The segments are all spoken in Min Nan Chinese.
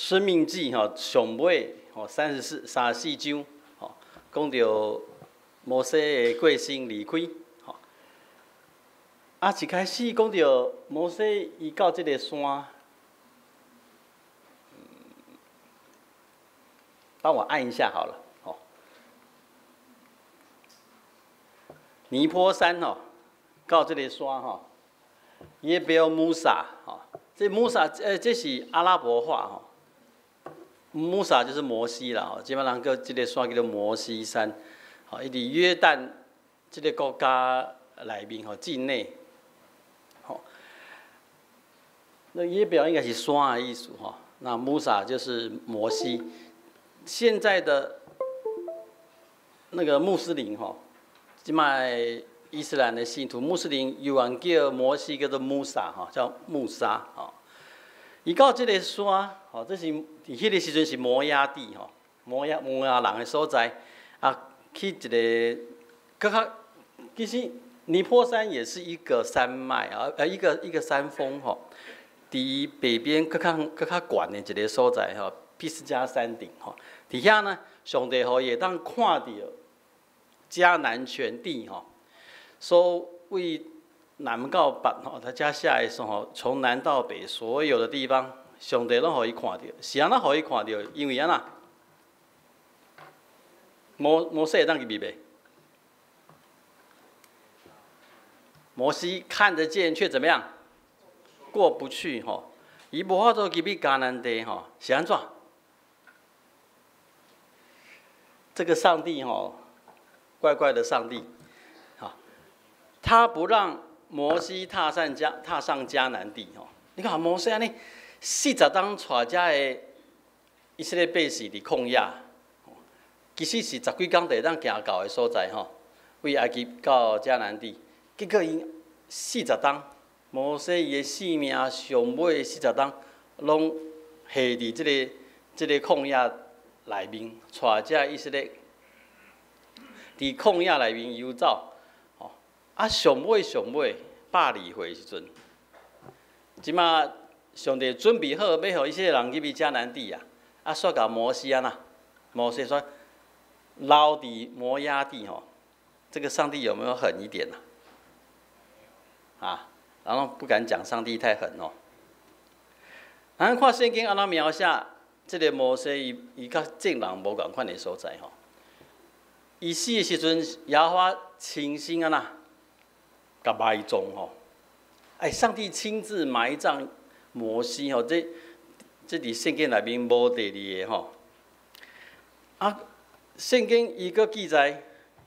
申命記》吼上尾吼34章吼，講著摩西的過身離開吼。啊，一開始講著摩西伊到這个山，幫我按一下好了，吼。尼波山吼，到這个山吼，耶標穆薩吼，這穆薩這是阿拉伯話吼，穆薩就是摩西啦吼，這擺人叫這个山叫做摩西山，吼，伊佇約旦這个國家內面吼，境內，吼，那耶標應該是山的意思吼，那穆薩就是摩西，現在的那個穆斯林吼，這擺伊斯蘭的信徒穆斯林有人叫摩西叫做穆薩吼，叫穆沙吼。伊到這個山吼，這是佇彼个時陣是摩押地吼，摩押人的所在啊，去一个閣較其實尼波山也是一個山脈啊，一個山峰吼，佇北邊閣較懸的一個所在吼，毗斯迦山頂吼，佇遐呢，上帝予伊會當看著迦南全地吼，所謂南到北吼，他遮寫的時候，從南到北所有的地方，上帝攏予伊看著，是按怎予伊看著？因為按怎？摩西會當入去袂？摩西看得見，卻怎麼樣？過不去吼，伊無法度入去迦南地吼，是按怎？這個上帝吼，怪怪的上帝，他不讓摩西踏上迦南地吼。你看摩西按呢，40冬帶遮个以色列百姓佇曠野，其實是十幾工就會當行到的所在吼，為埃及到迦南地，結果𪜶四十冬，摩西伊的性命上尾四十冬，攏下佇這個曠野內面，帶遮以色列佇曠野內面遊走，吼啊上尾102歲時陣，這馬上帝準備好欲予以色列人入去迦南地啊，啊，煞共摩西按怎？摩西說留佇摩押地吼，這個上帝有沒有狠一點啊？啊，然後不敢講上帝太狠哦。咱看聖經按怎描寫這個摩西，伊佮眾人無仝款的所在吼。伊死的時陣，耶和華親身按怎，共埋葬吼。哎，上帝親自埋葬摩西吼，這佇聖經內面無第二个吼。啊，聖經伊閣記載，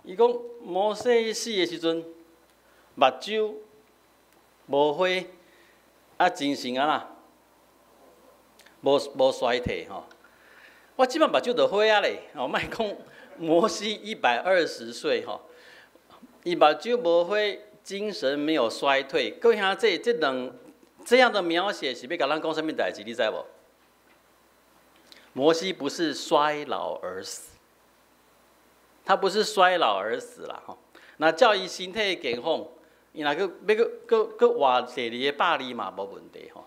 伊講摩西死的時陣，目睭無花，啊，精神按怎，無衰退吼。我這擺目睭就花啊咧，哦，莫講摩西120歲吼，伊目睭無花，精神沒有衰退。各位兄弟，這兩這樣的描寫是欲共咱講啥物代誌？你知無？摩西不是衰老而死，他不是衰老而死啦吼。那照伊身體健康，伊若閣欲閣活第二个百二嘛，無問題吼。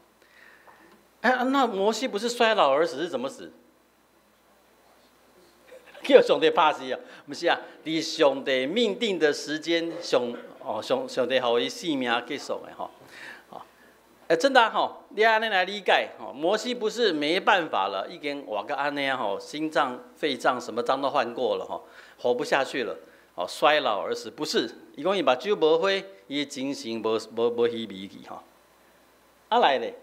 哎，那摩西不是衰老而死，是怎麼死？叫上帝拍死啊？毋是啊，佇上帝命定的時間，上帝予伊性命結束的吼。哎，真的吼，你按呢來理解吼，摩西不是沒辦法了，已經活到按呢吼，心臟、肺臟什麼臟都換過了吼，活不下去了，哦，衰老而死，不是，伊講伊目睭無花，伊的精神無虛靡去吼。啊來咧，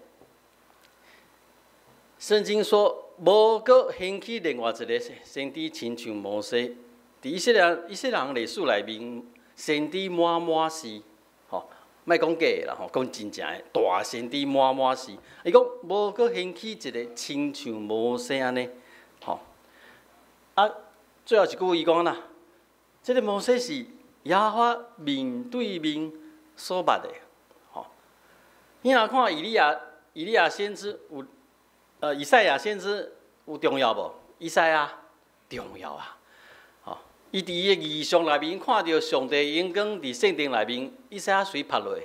聖經說，無閣興起另外一個先知親像摩西，佇以色列人歷史內面，先知滿滿是，吼，莫講假的啦吼，講真正的大先知滿滿是。伊講無閣興起一個親像摩西按呢，吼。啊，最後一句伊講啦，這個摩西是耶和華面對面所捌的，吼。你若看以利亞先知有。以賽亞先知有重要無？以賽亞重要啊！吼，伊佇伊的異象內面看著上帝榮光佇聖殿內面，以賽亞隨拍落，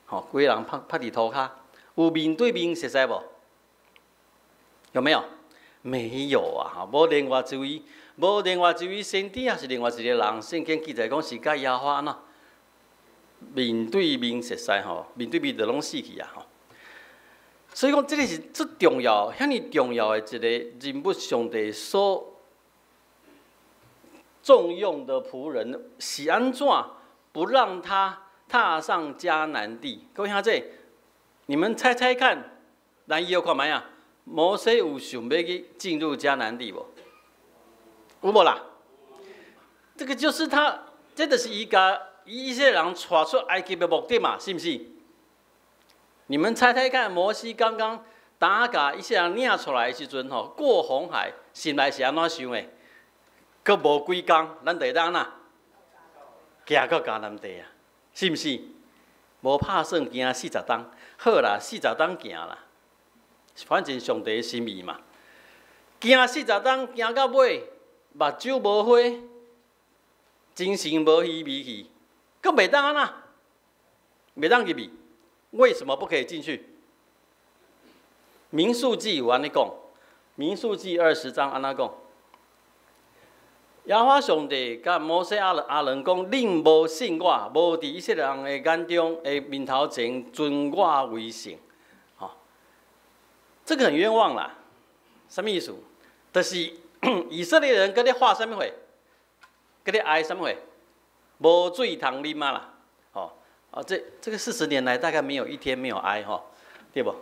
吼，規个人拍佇塗跤，有面對面熟似無？有沒有？沒有啊！無另外一位，無另外一位先知，抑是另外一个人。聖經記載講是佮耶和華按怎面對面熟似吼，面對面就攏死去啊！吼，所以講，這个是最重要、遐爾重要的一個人物，上帝所重用的僕人是按怎不讓他踏上迦南地？各位兄弟，你們猜猜看，來搖看覓啊？摩西有想欲去進入迦南地無？有無啦？這個就是他，這就是伊共以色列人帶出埃及的目的嘛，是毋是？你們猜猜看，摩西剛剛打共以色列人領出來的時陣吼，過紅海，心內是按怎想的？閣無幾工，咱就會當按怎？行到迦南地啊，是毋是？無拍算行四十冬，好啦，四十冬行啦。反正上帝的心意嘛，行四十冬，行到尾，目睭無花，精神無稀微去，閣袂當按怎？袂當入去？為什麼不可以進去？民數記有按呢講，民數記20章按怎講？耶和華上帝共摩西亞倫講：恁無信我，無佇以色列人的眼中的面頭前尊我為聖。這個很冤枉啦，啥物意思？就是以色列人閣咧發啥物火？閣咧哀啥物貨？無水通啉啊啦！吼，啊，這個40年來大概沒有一天沒有哀吼，對無？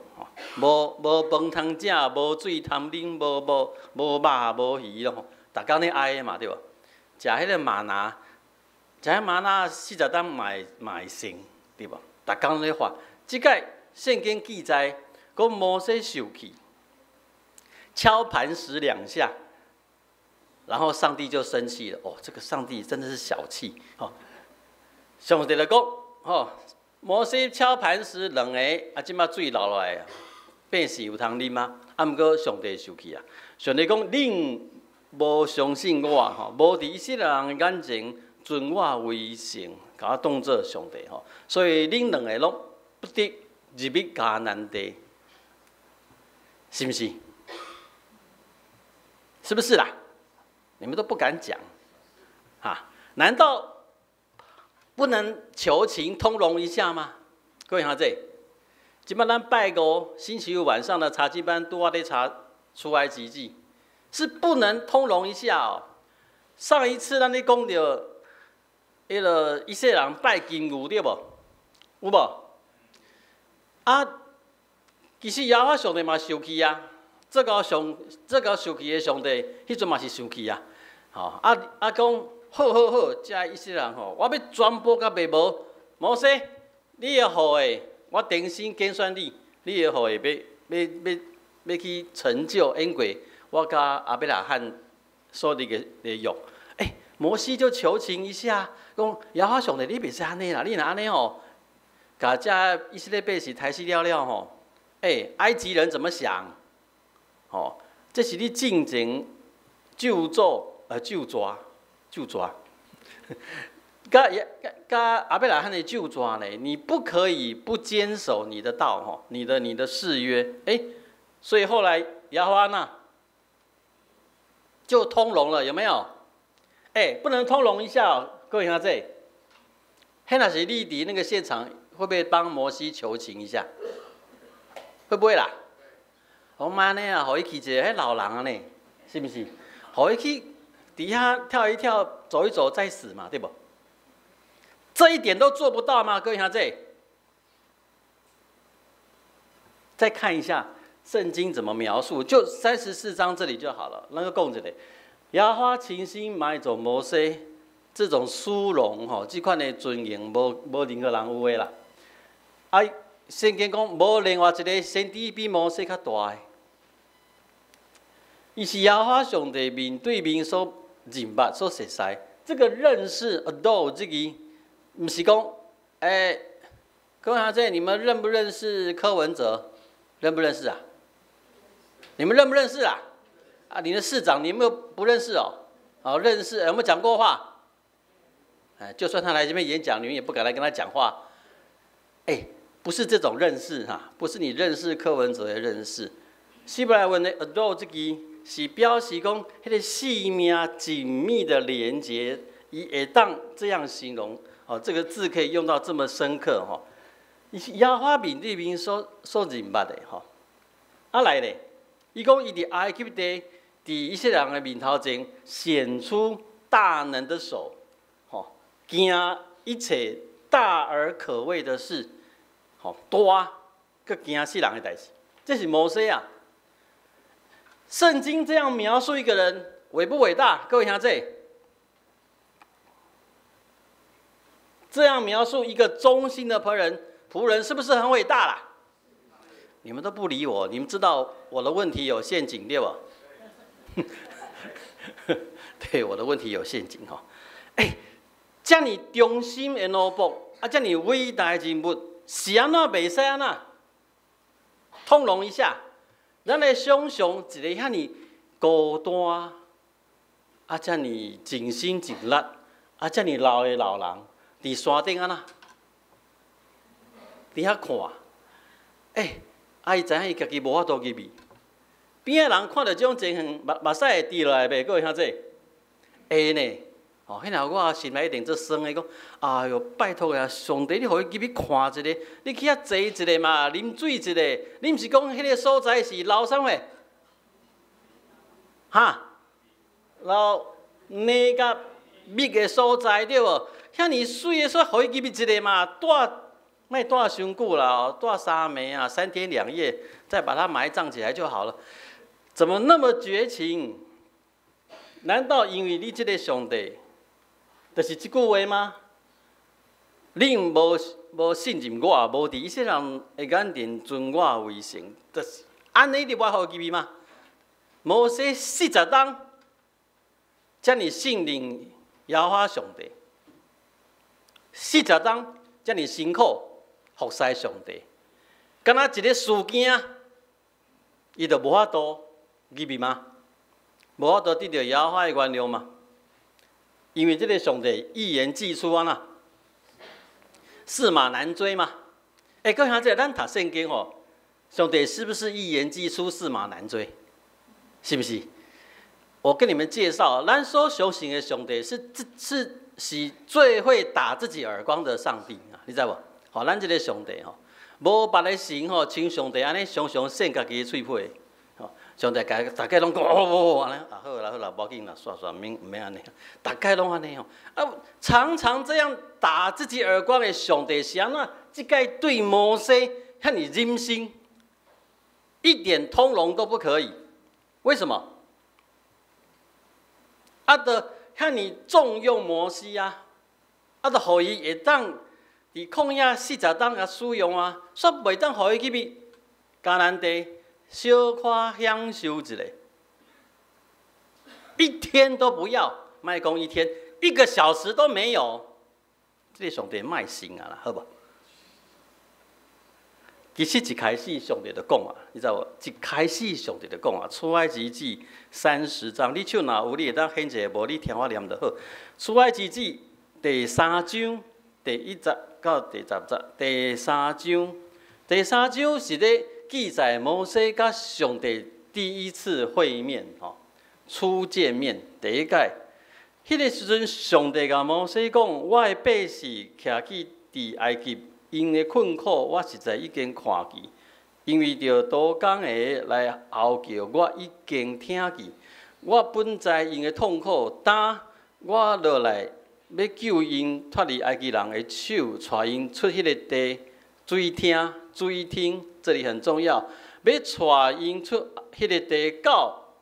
無無飯通食，無水通啉，無無無肉無魚咯，逐工咧哀嘛，對無？食彼个嗎哪，食彼嗎哪四十冬嘛會嘛會剩，對無？逐工咧發，這擺聖經記載，講摩西受氣，敲磐石兩下，然後上帝就生氣了。哦，這個上帝真的是小氣。哦，上帝就講，吼，摩西敲磐石兩个，啊，這擺水流落來，百姓有通啉嗎？啊，毋過上帝受氣啊！上帝講，恁無相信我，吼，無佇以色列人眼前尊我為聖，共我當做上帝吼，所以恁兩个攏不得入去迦南地。是不是？是不是啦？你們都不敢講，啊？難道不能求情通融一下嗎？各位兄弟，這擺咱拜五星期五晚上的查經班拄仔咧查出埃及記，是不能通融一下哦。上一次咱咧講著，彼个以色列人拜金牛對無？有無？啊？其實耶和華上帝嘛生氣啊，這個上這個生氣的上帝，彼陣嘛是生氣啊，吼啊啊講好好好，這以色列人吼，我欲全部共滅無。摩西，你的後裔，我重新揀選你，你的後裔欲欲欲欲去成就應過我共亞伯拉罕所立的的約。欸，摩西就求情一下，講耶和華上帝，你袂使按呢啦，你若按呢吼，共這以色列百姓刣死了了吼。欸，埃及人怎麼想？哦，這是你進前咒詛咒詛咒詛，佮佮亞伯拉罕的咒詛呢？你不可以不堅守你的道，吼，你的誓約。欸，所以後來耶和華呢就通融了，有沒有？欸，不能通融一下哦，各位兄弟，彼若是你佇那個現場，會不會幫摩西求情一下？會不會啦？我媽呢啊，予伊去一个，彼老人啊呢，是毋是？予伊去底下跳一跳，走一走再死嘛，對無？這一點都做不到嗎？各位兄弟，再看一下聖經怎麼描述，就34章這裡就好了。那個講一下，耶和華傾心買走摩西這種殊榮吼，這款的尊榮，無無任何人有的啦。啊，聖經講無另外一個先知比摩西較大的，伊是耶和華上帝面對面所認捌、所熟似。這個認識 adore 這個，毋是講，欸，各位兄弟，你們認不認識柯文哲？認不認識啊？你們認不認識啊？啊，你的市長你們不認識哦？哦，認識，有沒有講過話？哎，就算他來這邊演講，你們也不敢來跟他講話。欸，不是這種認識哈，不是你認識柯文哲的認識，希伯來文的 ador 這字是表示講彼个性命緊密的連結，伊會當這樣形容。哦，這個字可以用到這麼深刻吼。伊是耶和華面對面所認捌的吼。啊來咧，伊講伊佇埃及地，佇以色列人的面頭前顯出大能的手，吼，行一切大而可畏的事，吼，大閣驚死人的代誌。這是摩西啊。聖經這樣描述一個人偉不偉大？各位兄弟，這樣描述一個忠心的僕人，僕人是不是很偉大啦？你們都不理我，你們知道我的問題有陷阱對吧？對，我的問題有陷阱吼。欸，遮爾忠心的奴僕，啊，遮爾偉大的人物，是按怎袂使按怎？通融一下。咱來想象一个遐爾孤單，啊，遮爾盡心盡力，啊，遮爾老的老人，佇山頂按怎？佇遐看，欸，啊，伊知影伊家己無法度入去。邊仔人看著這種情形，目屎會滴落來袂？各位兄弟，會呢。哦，彼若我心內一定足酸的，講，哎喲，拜託啊，上帝，你予伊入去看一下，你去遐坐一下嘛，啉水一下，你毋是講彼個所在是流啥貨？哈？流奶佮蜜的所在對無？遐爾媠的所，予伊入去一下嘛，蹛莫蹛傷久啦，蹛3暝啊，3天2夜，再把它埋葬起來就好了。怎麼那麼絕情？難道因為你這個上帝？就是這句話嗎？恁無信任我，無佇以色列人的眼前尊我為聖，就是按呢你無愛予入去嗎？摩西40冬，遮爾信任耶和華上帝，40冬遮爾辛苦服侍上帝，敢若一个事件，伊就無法度入去嗎？無法度得著耶和華的原諒嗎？因為這個上帝一言既出啊，那駟馬難追嘛。欸，各位兄弟，咱讀聖經吼，上帝是不是一言既出，駟馬難追？是不是？我跟你們介紹，咱所相信的上帝是最會打自己耳光的上帝啊！你知無？吼，咱這個上帝吼，無別的神吼，像上帝按呢常常扇家己的喙皮。吼，上帝共逐家攏講哦，按呢啊好啦好啦，無要緊啦，煞煞免毋免按呢，逐家攏按呢吼。啊，常常這樣打自己耳光的上帝是按怎？這擺對摩西遐爾忍心，一點通融都不可以。為什麼？啊，著遐爾重用摩西啊，啊，著予伊會當佇曠野40冬共使用啊，煞袂當予伊入去迦南地。小可享受一下，一天都不要，莫講一天，一個小時都沒有。這個上帝莫信啊啦，好無？其實一開始上帝就講啊，你知無？一開始上帝就講啊，出埃及記30章，你手若有，你會當顯一下，無你聽我念就好。出埃及記第三章第1節到第10節，第三章，第三章是咧記載摩西佮上帝第一次會面，吼，初見面第一擺。彼个時陣，上帝共摩西講：我的百姓徛去佇埃及，𪜶的困苦，我實在已經看見。𪜶為著刀工的來哀叫，我已經聽見。我本知𪜶的痛苦，當我落來欲救𪜶脫離埃及人的手，帶𪜶出彼个地。注意聽，注意聽，這裡很重要。欲帶𪜶出彼个地，到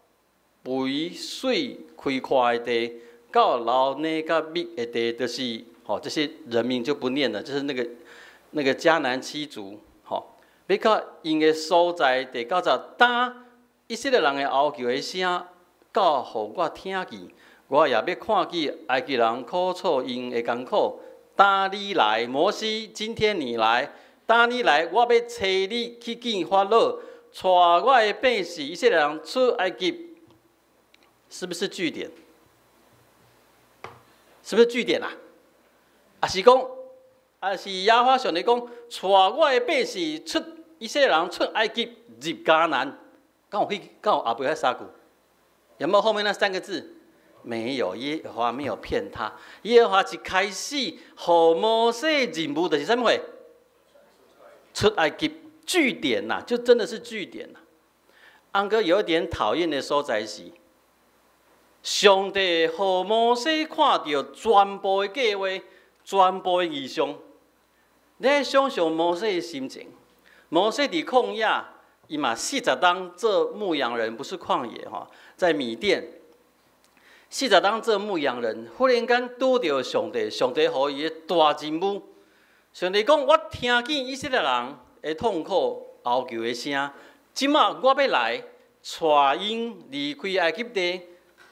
肥水開闊的地，到流奶佮蜜的地，就是吼，這些人名就不念了，就是那個迦南七族，吼，欲到𪜶的所在。第九節，當以色列人的哀求的聲，到予我聽見，我也欲看見埃及人苦楚𪜶的艱苦。當你來，摩西，今天你來。當你來，我欲差你去見法老，帶我的百姓以色列人出埃及，是不是句點？是不是句點啊？抑是講，抑是耶和華上帝講，帶我的百姓出以色列人出埃及入迦南，敢有彼，敢有後壁彼三句？有沒有後面那三個字？沒有，耶和華沒有騙他。耶和華一開始予摩西任務就是啥物貨？出埃及句點吶，就真的是句點吶。安哥有一點討厭的所在是，上帝予摩西看著全部的計劃，全部的異象。你愛想象摩西的心情。摩西佇曠野，伊嘛四十冬做牧羊人，不是曠野吼，在米甸。四十冬做牧羊人，忽然間拄著上帝，上帝予伊的大任務。上帝講：我聽見以色列人的痛苦、哀求的聲，這馬我欲來帶𪜶離開埃及地，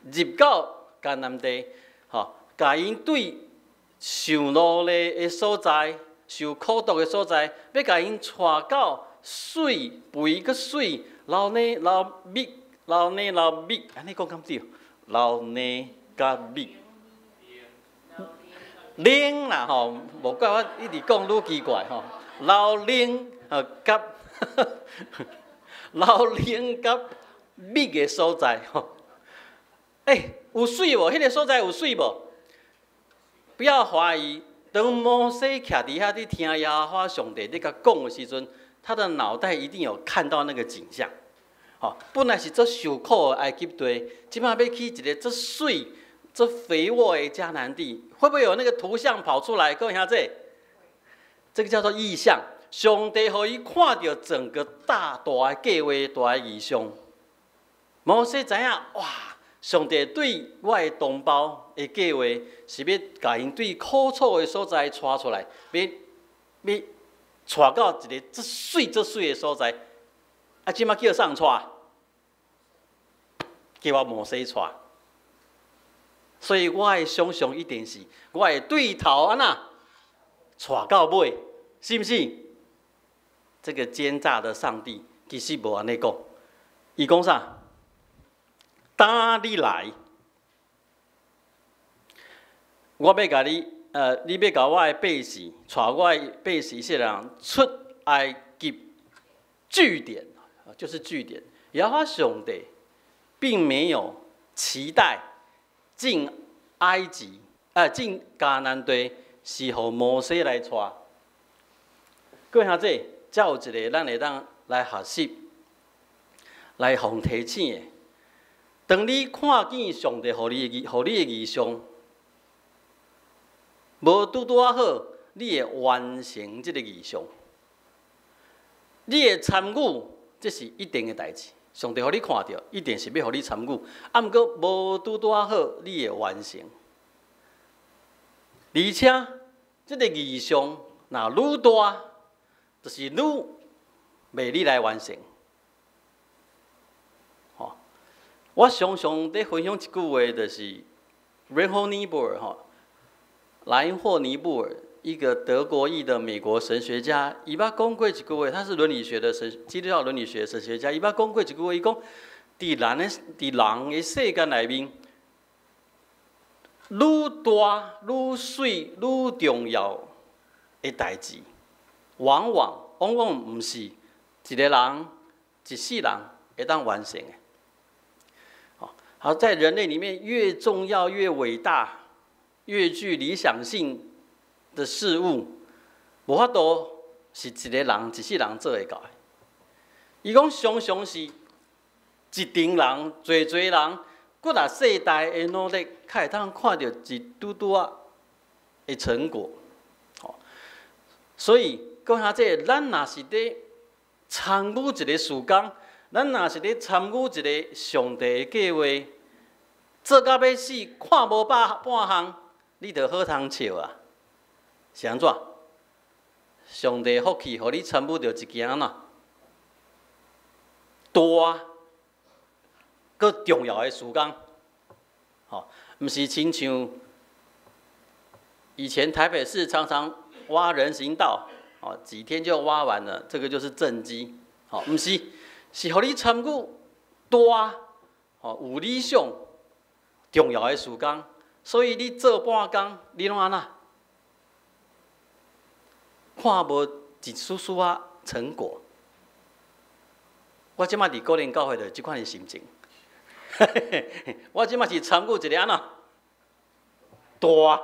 入到迦南地，吼，共𪜶對受奴隸的所在、受苦毒的所在，欲共𪜶帶到媠肥閣媠，流奶流蜜，流奶流蜜，按呢講敢對？流奶佮蜜，奶啦吼，無怪我一直講愈奇怪吼。流奶佮流奶佮蜜的所在吼。欸，有媠無？彼个所在有媠無？不要懷疑，當摩西徛佇遐佇聽耶和華上帝咧共講的時陣，他的腦袋一定有看到那個景象。吼，本來是足受苦的埃及地，這馬欲去一个足媠、足肥沃的迦南地，會不會有那個圖像跑出來？各位兄弟，這個叫做異象。上帝予伊看著整個大大的計劃、大的異象。摩西知影，哇！上帝對我的同胞的計劃是欲共𪜶對苦楚的所在帶出來，欲欲帶到一个足媠、足媠的所在。啊，這馬叫啥人帶？叫我摩西帶。所以我的想象一定是，我會對頭按怎帶到尾，是毋是？這個奸詐的上帝其實無按呢講，伊講啥？當你來，我欲共你，你欲共我的百姓，帶我的百姓以色列人出埃及句點，就是句點。耶和華上帝並沒有期待進埃及，進迦南地是予摩西來帶。各位兄弟，這有一个咱會當來學習、來予提醒的。當你看見上帝予你的異象，無拄拄仔好，你會完成這个異象。你會參與，這是一定的代誌。上帝予你看著，一定是欲予你參與。啊，毋過無拄拄仔好，你會完成。而且，這个異象若愈大，就是愈袂你來完成。吼，我常常佇分享一句話，就是 Reinhold Niebuhr 吼，萊茵霍尼布爾，一個德國裔的美國神學家，伊捌講過一句話，他是倫理學的神，基督教倫理學神學家，伊捌講過一句話，伊講，佇人的世間內面，愈大、愈媠、愈重要的代誌，往往往往毋是一个人、一世人會當完成的。好，在人類裡面，越重要、越偉大、越具理想性的事物，無法度是一个人、一世人做會到的。伊講常常是一群人、濟濟人、幾若世代的努力，較會當看著一拄拄仔的成果。所以講下這，咱若是佇參與一个事工，咱若是佇參與一个上帝的計劃，做到欲死，看無半半項，你就好通笑啊！是按怎？上帝福氣，予你參與著一件按怎大、閣重要的事工，吼，毋是親像以前台北市常常挖人行道，哦，幾天就挖完了，這個就是政績，吼，毋是，是予你參與大、吼有理想、重要的事工，所以你做半工，你攏按怎？看無一絲絲仔成果。我這馬佇哥林教會就這款的心情。我這馬是參與一个按怎大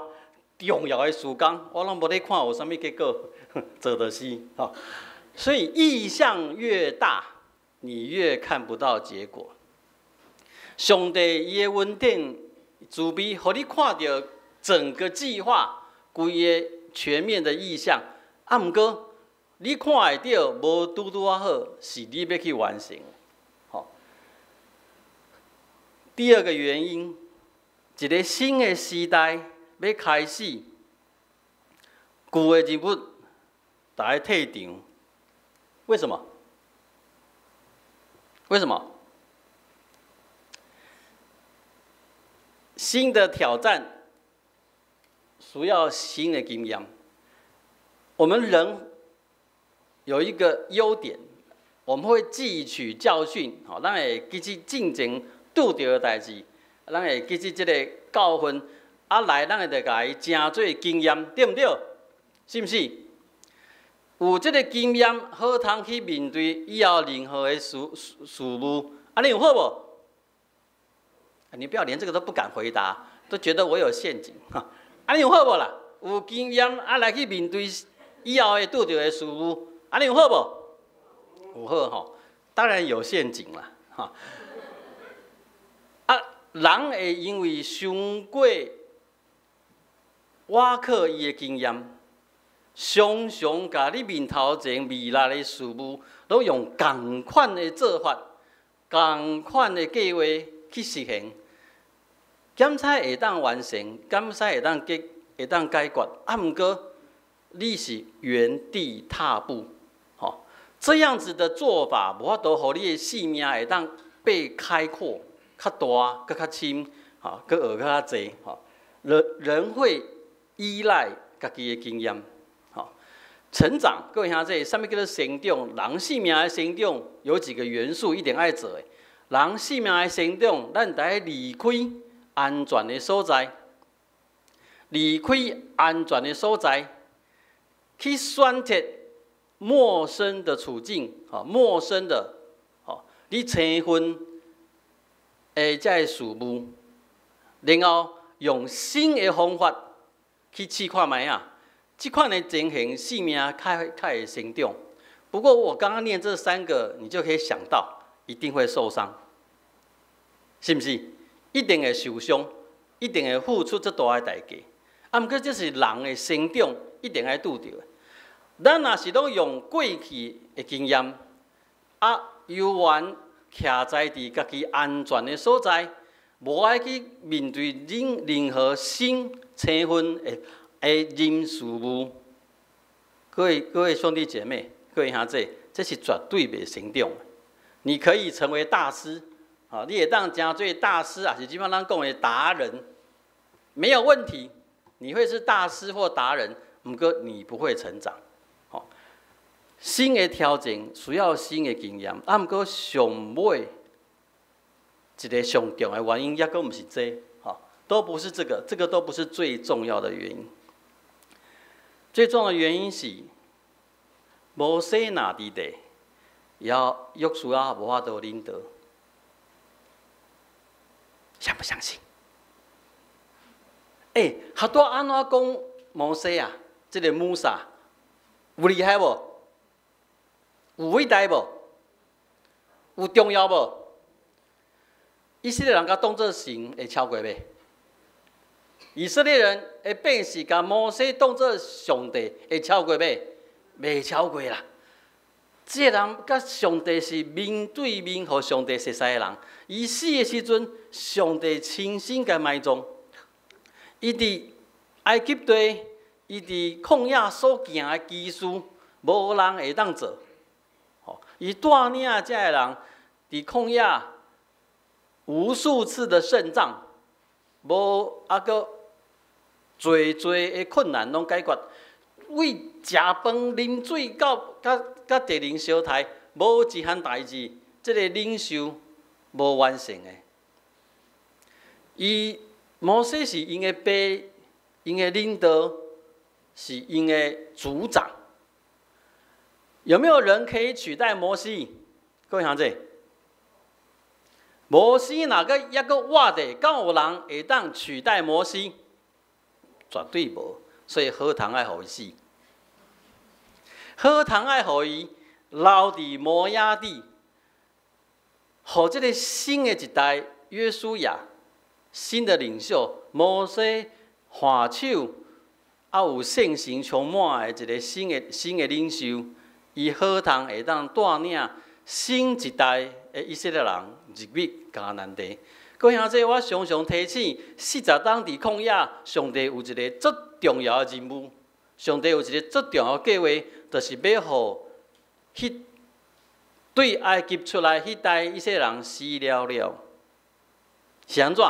重要的事工，我攏無咧看有啥物結果，做就是吼。所以異象越大，你越看不到結果。上帝伊的恩典慈悲，予你看著整個計劃、規个全面的異象。啊，毋過你看會著無拄拄仔好，是你欲去完成。吼。第二個原因，一個新的時代欲開始，舊的人物著愛退場。為什麼？為什麼？新的挑戰需要新的經驗。我們人有一個優點，我們會汲取教訓，吼，咱會記起進前拄著的代誌，咱會記起這个教訓，啊來，咱會著共伊成做經驗，對毋對？是毋是？有這个經驗，好通去面對以後任何的事務，按呢有好無？你不要連這個都不敢回答，都覺得我有陷阱。按呢有好無啦？有經驗啊，來去面對以後會拄著的事務，按呢有好無？有好吼，當然有陷阱啦，哈。啊，人會因為傷過倚靠伊的經驗，常常共你面頭前未來的事物，攏用仝款的做法、仝款的計劃去實行，檢查會當完成，檢查會當解決，啊，毋過你是原地踏步，吼，這樣子的做法，無法度予你的生命會當被開闊，較大、閣較深，吼，閣學較濟，吼。人人會依賴家己的經驗，吼，成長。各位兄弟，啥物叫做成長？人生命的成長有幾個元素一定愛做的。人生命的成長，咱著愛離開安全的所在，離開安全的所在，去選擇陌生的處境，吼，陌生的，吼，你生分的這个事物，然後用新的方法去試看覓仔，這款的情形，生命較會成長。不過我剛剛念這三個，你就可以想到，一定會受傷，是毋是？一定會受傷，一定會付出這大的代價。啊，毋過這是人的成長，一定愛拄著的。咱若是攏用過去的經驗，啊，猶原徛在佇家己安全的所在，無愛去面對任何新身份的人事物。各位兄弟姐妹，各位兄弟，這是絕對袂成長的。你可以成為大師，啊，你會當成做大師，抑是這擺咱講的達人，沒有問題。你會是大師或達人，毋過你不會成長。吼，新的挑戰需要新的經驗，啊，毋過上尾一个上重要的原因，抑閣毋是這，吼，都不是這個，這個都不是最重要的原因。最重要的原因是，摩西若佇地，也約書亞無法度領導。相不相信？欸，彼拄按怎講摩西啊？這个穆薩有厲害無？有偉大無？有重要無？以色列人共當做神會超過袂？以色列人的百姓共摩西當做上帝會超過袂？袂超過啦。這个人佮上帝是面對面，予上帝熟似的人。伊死的時陣，上帝親身共埋葬。伊佇埃及地，伊佇曠野所行的奇事，無人會當做。吼，伊帶領這个人佇曠野無數次的勝仗，無啊閣濟濟的困難攏解決。為食飯、啉水到佮敵人相刣，無一項代誌，這个領袖無完成的。伊摩西是𪜶的爸，𪜶的領導，是𪜶的族長。有沒有人可以取代摩西？各位兄弟，摩西若閣猶閣活咧，敢有人會當取代摩西？絕對無，所以好通愛予伊死，好通愛予伊留佇摩押地，予這个新的一代約書亞，新的領袖摩西換手，啊有聖神充滿的一个新的領袖，伊好通會當帶領新一代的以色列人入去迦南地。各位兄弟，我常常提醒，40冬佇曠野，上帝有一个足重要的任務，上帝有一个足重要的計劃，就是欲予彼對埃及出來彼代以色列人死了了，是按怎？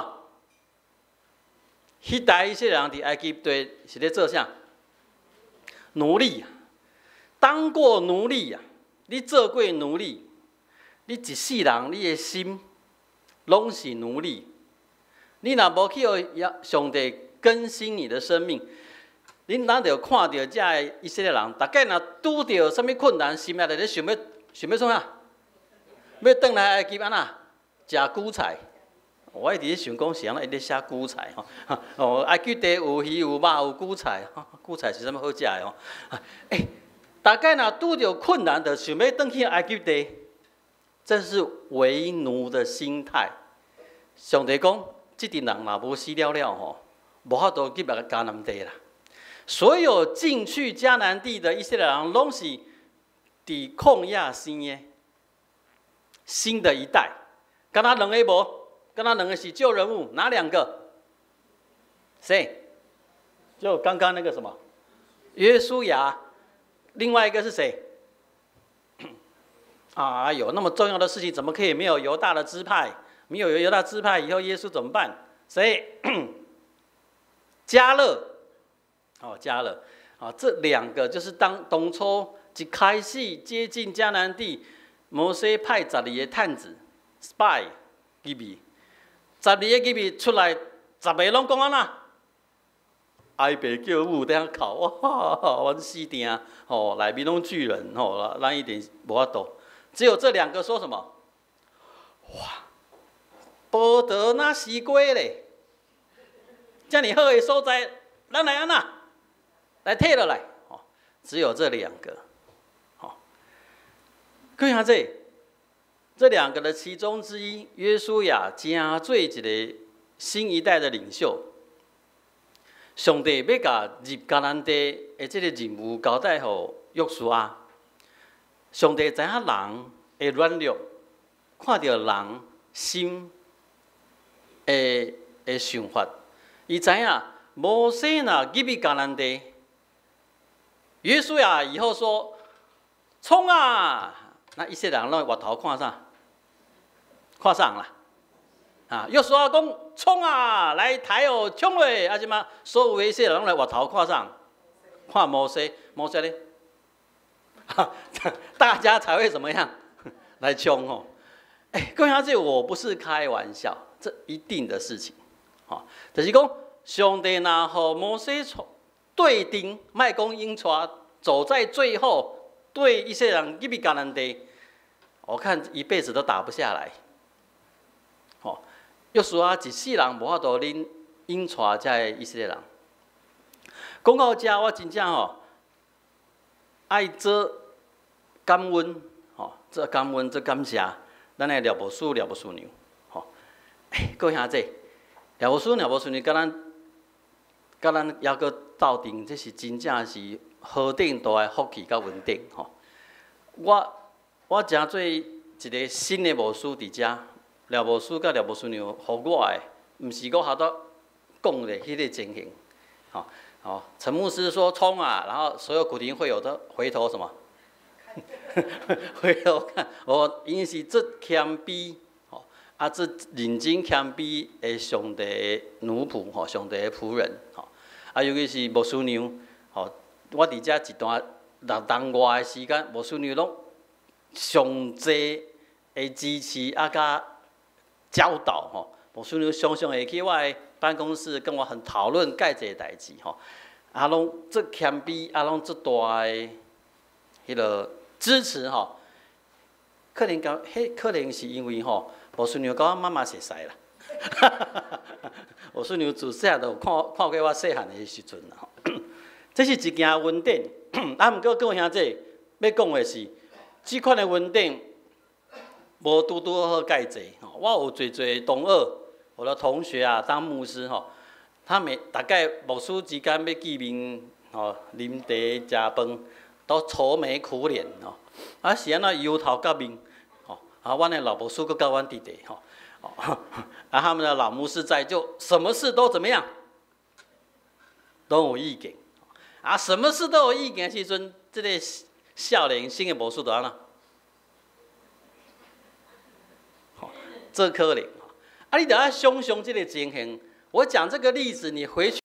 彼代以色列人佇埃及地是咧做啥？奴隸啊，當過奴隸啊！你做過奴隸，你一世人你的心攏是奴隸。你若無去予上帝更新你的生命，恁咱就看著遮个以色列人，逐擺若拄著啥物困難，心內咧想欲想欲創啥？欲轉來埃及按怎？食韭菜。我一直咧想講是按怎伊咧寫韭菜吼？哦，埃及地有魚有肉有韭菜，韭菜是啥物好食的吼？欸，逐擺若拄著困難，就想欲轉去埃及地，這是為奴的心態。上帝講，這陣人若無死了了吼，無法度入來迦南地啦。所有進去迦南地的以色列人，攏是佇曠野生的，新的一代。敢若兩个無？敢若兩个是舊人物，哪兩個？誰？就剛剛那個什麼，約書亞，另外一個是誰？啊，有那麼重要的事情，怎麼可以沒有猶大的支派？沒有猶大支派，以後耶穌怎麼辦？誰？迦勒。哦，迦勒。啊，這兩個就是當初一開始接近迦南地，摩西派十二个探子 spy 入去，十二个入去出來，十个攏講按怎？哀爸叫母佇遐哭，哇！阮死定，吼，內面攏巨人，吼，咱一定無法度。只有這兩個說什麼？哇！葡萄若西瓜咧，遮爾好的所在，咱來按怎？來提落來，吼！只有這兩個，吼。各位兄弟，這兩個的其中之一，約書亞，成做一个新一代的領袖。上帝欲共入迦南地的這个任務交代予約書亞。上帝知影人的軟弱，看著人心的想法，伊知影摩西若入去迦南地，約書亞以後說：“衝啊！”那以色列人攏會回頭看啥？看啥啦？啊！約書亞講：“衝啊！來抬哦，衝落！”啊，這馬所有的以色列人攏來回頭看啥？看摩西，摩西咧，大家才會怎麼樣來衝哦？哎，各位兄弟，我不是開玩笑，這一定的事情，吼，就是講上帝若予摩西對陣，莫講引帶，走在最後，對以色列人入去迦南地，我看一輩子都打不下來。吼，約書亞一世人無法度領引帶遮个以色列人。講到遮，我真正吼愛做感恩，吼，做感恩，做感謝，咱的廖牧師、廖牧師娘，吼，欸，各位兄弟，廖牧師、廖牧師娘，佮咱猶閣鬥陣，這是真正是何等大的福氣佮恩典，吼。我成做一个新的牧師佇遮，廖牧師佮廖牧師娘予我的，毋是我哈都講的彼个情形，吼。哦，陳牧師說衝啊，然後所有古亭會友都回頭什麼？回頭看，哦，𪜶是足謙卑，吼，啊，足認真謙卑的上帝的奴僕，吼，上帝的僕人，吼，啊，尤其是牧師娘，吼，我佇遮一段6冬外的時間，牧師娘攏上濟的支持啊，佮教導，吼，牧師娘常常會去我的辦公室跟我很討論蓋這個代誌，吼，啊，攏足謙卑，啊，攏足大的彼个支持，吼。可能講，彼可能是因為吼，牧師娘佮阮媽媽熟似啦。牧師娘自細漢就看看過我細漢的時陣啦。這是一件恩典，啊，毋過各位兄弟欲講的是，這款的恩典無拄拄好蓋濟。我有濟濟同學，我的同學啊，當牧師吼，他每大概牧師之間欲見面吼，啉茶食飯，都愁眉苦臉吼，啊是按怎憂頭結面吼，啊，阮的老牧師閣佮阮佇咧吼，啊，他們的老牧師在，就什麼事都怎麼樣，都有意見，啊，什麼事都有意見的時陣，這個少年新的牧師就按怎？吼，這可能，啊，你著愛想像這個情形。我講這個例子，你回去。